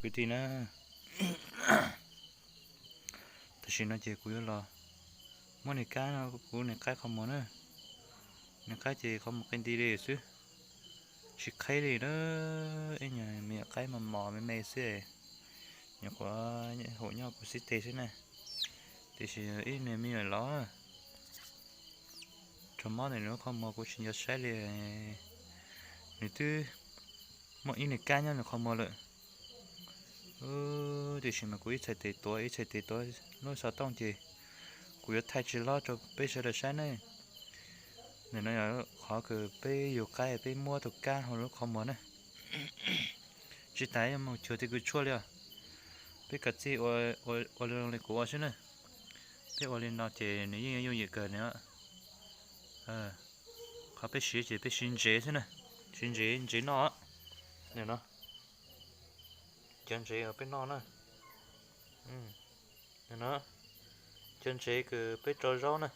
Kwv tij na, tam sim no ces kuv yuav los muab niag kab no, kuv niag qaib qhov muag na. Niag qaib ces qhov muag qi nti li xwb, tsis qhib li na. Ib nyuag me nyuam qaib mos mos me me xwb, nyuam qhuav haum nyob kuv xib teg xwb na. Tiam sis ib niag me nyuam laus, raug mob ntawm nws lub qhov muag kuv tsis nco saib li. Nws twb muaj ib niag kab nyob nws qhov muag lawm. Tiam sis mas kuv ib txhais tes tuav ib txhais tes tuav lub xov tooj ces kuv yuav thaij tsis hlob rau peb sawv daws saib ne. Ntawm no yog qhov kws peb yug qaib peb muab tus kab hauv lub qhov muag na. Tsis tas yuav mus cuag tej kws tshuaj li os. Peb kav tsij ua li kuv ua xwb na. Peb ua li no ces nws yeej yooj yim kawg na. Qhov peb siv ces peb siv ntsev xwb na, siv ntsev, ntsev noj. Nim no cov ntsev uas peb noj na. Nim no cov ntsev kws peb rau zaub na,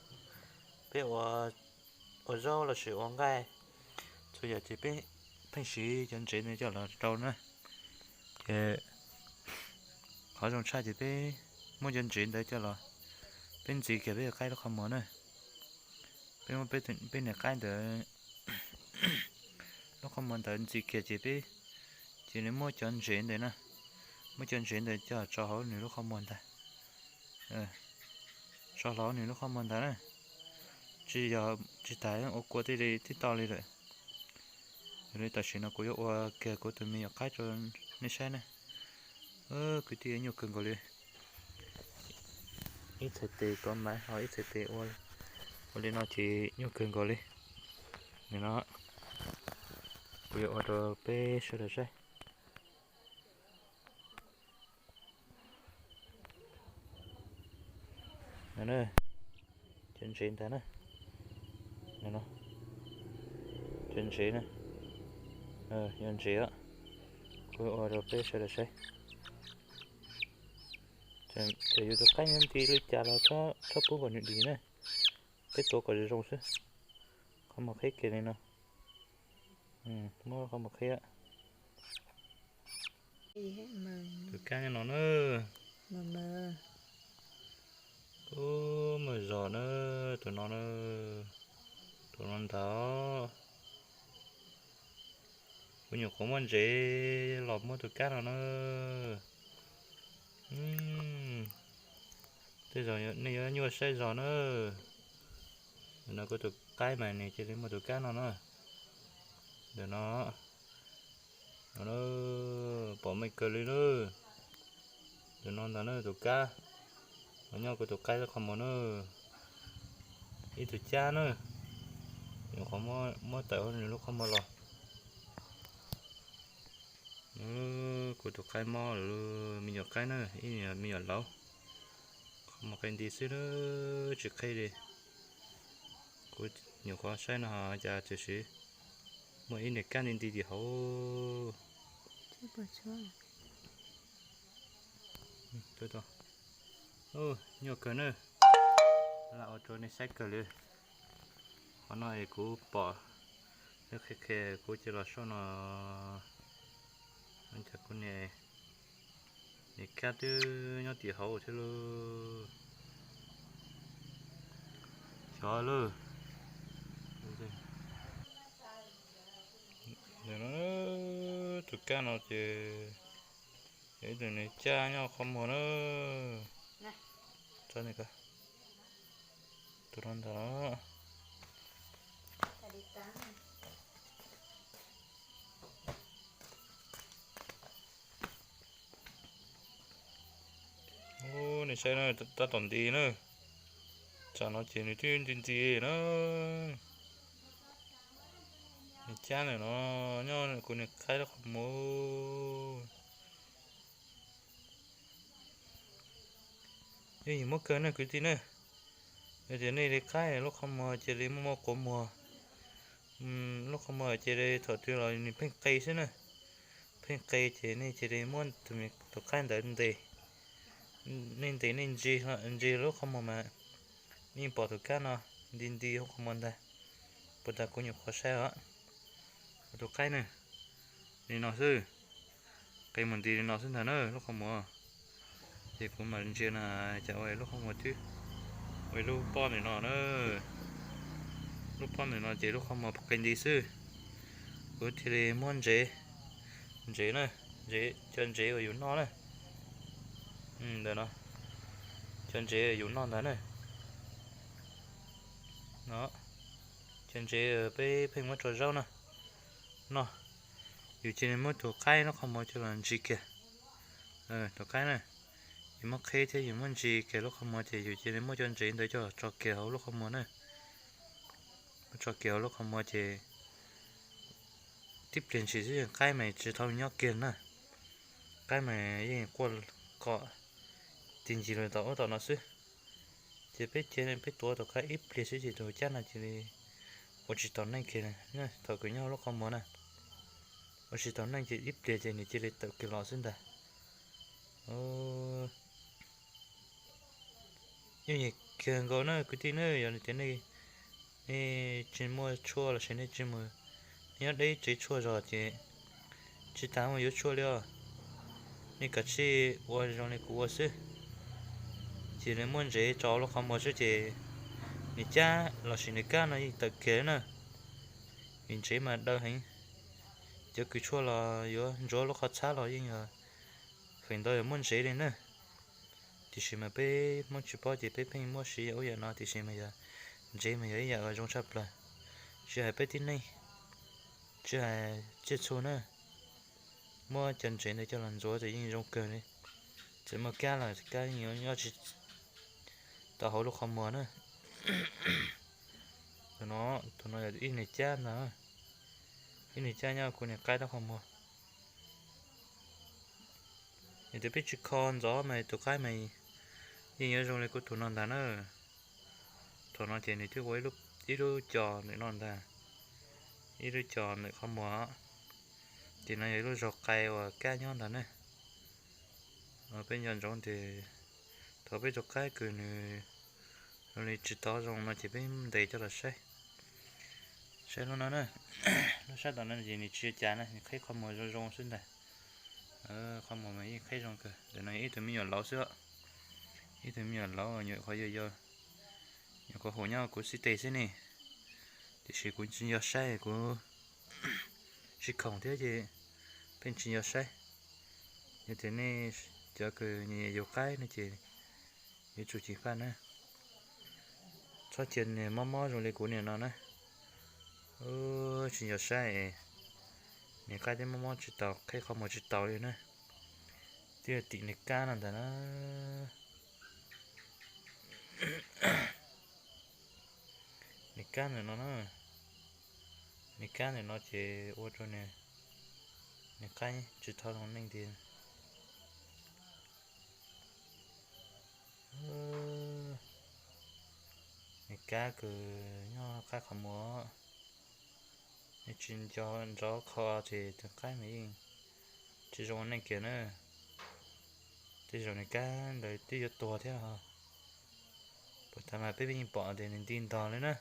peb ua zaub lossis ua nqaij, txhua yam ces peb pheej siv cov ntsev ntawd coj los rau na. Ces qhov zoo tshaj ces peb muab cov ntsev ntawd coj los, peb ntxiv kiag peb qaib lub qhov muag na. Peb muab peb niag qaib ntawd lub qhov muag ntawd ntxiv kiag ces peb cia li muab cov ntsev ntawd na, muab cov ntsev ntawd coj tso hauv nws lub qhov muag ntag. Tso hauv nws lub qhov muag ntag na. Tsis yog, tsis tas ua kua tej li tib tau li lawm. Yog li tam sim no kuv yuav ua kiag kuv tus me nyuam qaib rau nej saib na. Kwv tij, nyuaj kawg nkaus li. Ib txhais tes tuav maiv ho ib txhais tes ua li no ces nyuaj kawg nkaus li. Nim no kuv yuav ua rau peb sawv daws saib. Cov ntsev ntag na. Cov ntsev na, yog ntsev os. Kuv ua rau peb sawv daws saib. Ces yus tus qaib nyob nti li cas los txhob pub kom nws dim na. Peb tuav kom zoo zoo xwb. Qhov muag qhib kiag li no. Muab qhov muag qhib. Tus kab nyob no na. Ub, muaj zog na, tus no na, tus no ntag. Kuv nyuam qhuav muab ntsev los muab tus kab no na. Tej zaum nej yuav nyuaj saib zog na. Ntawm no kuv tus qaib mas nws cia li muaj tus kab no na. Ntawm no, no, pom meej kawg li na. Tus no ntag na tus kab, los nyob kuv tus qaib lub qhov muag na. Ib tug cab na, nyuam qhuav muab tawm hauv nws lub qhov muag los. Kuv tus qaib mob lawm, me nyuam qaib na, ib me nyuam laus. Qhov muag qi nti xwb na, tsis qhib li. Kuv nyuam qhuav saib no cas tiam sis muaj ib niag kab nti nti tim hauv. Nyuaj kawg na, lam ua rau nej saib kawg li. Qhov no es kuv pom qhia qhia kuv cia los soj no, cas kuv niag kab twb nyob tim hauv thiab lauj. Xyov lauj. Tus kab no ces yog ib tug niag cab nyob qhov muag na. Tus no ntag. Ub, nej saib na, tab tom nti na. Tsam no ces nws twb nti nti na. Nws cab ntawm no nyob kuv niag qaib lub qhov muag. Yooj yim muab kawg na kwv tij na. Yog tias nej li qaib lub qhov muag cia li muaj muaj quav muag, lub qhov muag cia li thaum twg los nws pheej qi xwb na. Pheej qi ces nej cia li muab tus qaib ntawd ntes. Nej ntes nej ntsis, ntsis lub qhov muag mas nej yeej pom tus kab no nti nti hauv qhov muag ntag. Puag ta kuv nyuam qhuav saib os. Kuv tus qaib na, li no xwb. Qe mus nti li no xwb ntag na lub qhov muag. Ces kuv mam ntsia na, cas ua lub qhov muag twb ua lub pob ntawm no na. Lub pob ntawm no ces lub qhov muag qe nti xwb. Kuv thiaj li muab ntsev, ntsev na, ntsev, cov ntsev uas yus noj na. Ntawm no, cov ntsev yus noj ntag na. No, cov ntsev peb pheej muab tso zaub na, noj. Yus cia li muab tus qaib lub qhov muag coj los ntsis kiag. Tus qaib na, yus muab qheb thiab yus muab ntsis kiag lub qhov muag ces yus cia li muab cov ntsev ntawd coj los tso kiag hauv lub qhov muag na. Muab tso kiag hauv lub qhov muag ces tib pliag ntshis xwb qaib mas tsis tau nyob kiag na. Qaib mas yeej quaj kom ti ncig los tom ub tom no xwb. Ces peb cia peb tuav tus qaib ib pliag xwb ces tus cab no cia li ua tsis tau neej kiag. Thaum kws nyob hauv lub qhov muag na, ua tsis tau neej ces ib pliag ces nws cia li tawm kiag los xwb ntag. Yeej nyiam kawg nkaus na kwv tij na, yog tias nej, nej tsis muaj tshuaj los sis nej tsis mus, nej nyob deb tsev tshuaj zog ces tsis tas mus yuav tshuaj li os. Nej kav tsij ua zoo li kuv ua xwb. Ces nws muab ntsev tso lub qhov muag xwb ces nws cab los sis nws kab no yeej tawm kiag na. Vim ntsev mas daw heev. Cov kws tshuaj los yuav ntsuav lub qhov txhab los yeej yog feem ntau yog muaj ntsev li na. Tiam sis mas peb Hmoob tsis paub ces peb pheej muab siv yam ub yam no tiam sis mas yog ntsev mas yog ib yam uas zoo tshaj plaws. Tsis hais peb tib neeg, tsis hais tsiaj txhu na, muab cov ntsev ntawd coj los ntxuav ces yeej zoo kawg li. Txawm muaj kab los kab yeej nyob tsis tau hauv lub qhov muag na. Tus no, tus no yog ib niag cab ntag, ib niag cab nyob kuv niag qaib lub qhov muag. Yog tias peb tsis kho ntxov mas tus qaib mas yeej yuav zoo li kuv tus no ntag na. Thaum no ces nws twb ua ib lub co ntawm no ntag, ib lub co ntawm qhov muag. Ces no yog ib lub zog qai uas kab nyob ntag na. Peb nco ntsoov tias thaum peb tus qaib kws nws zoo li tsis tau zoo no ces peb ntes coj los saib. Saib lub no na, lub sab tom no ces nws tsis ua cas na, nws qheb qhov muag zoo zoo xwb ntag. Qhov muag mas yeej qheb zoo kawg. Ntawm no yog ib tug me nyuam laus xwb, ib tug me nyuam laus nyuam qhuav yau yau, nyuam qhuav haum nyob kuv xib teg xwb ne. Tiam sis kuv tsis nco saib, kuv tsis khoom thiab ces pheej tsis nco saib. Yog tias nej cov kws nyiam yug qaib no ces yuav tsum ceev faj na, txhob cia nws mob mob zoo li kuv niam no na. Tsis nco saib, niam qaib twb mob mob tsis tau, qheb qhov muag tsis tau li na. Twb yog tim niag kab no ntag na. Niag kab ntawm no na, niag kab ntawm no ces ua rau niag qaib tsis tau zoo neej tiag. Niag kab kws nyob qab qhov muag, nej tsis nco ntsoov kho ces tus qaib mas yeej tsis zoo neej kiag na. Tej zaum niag kab ntawd twb yuav tuag thiab. Puag ta mas peb yeej pom tias nws nti ntog li na.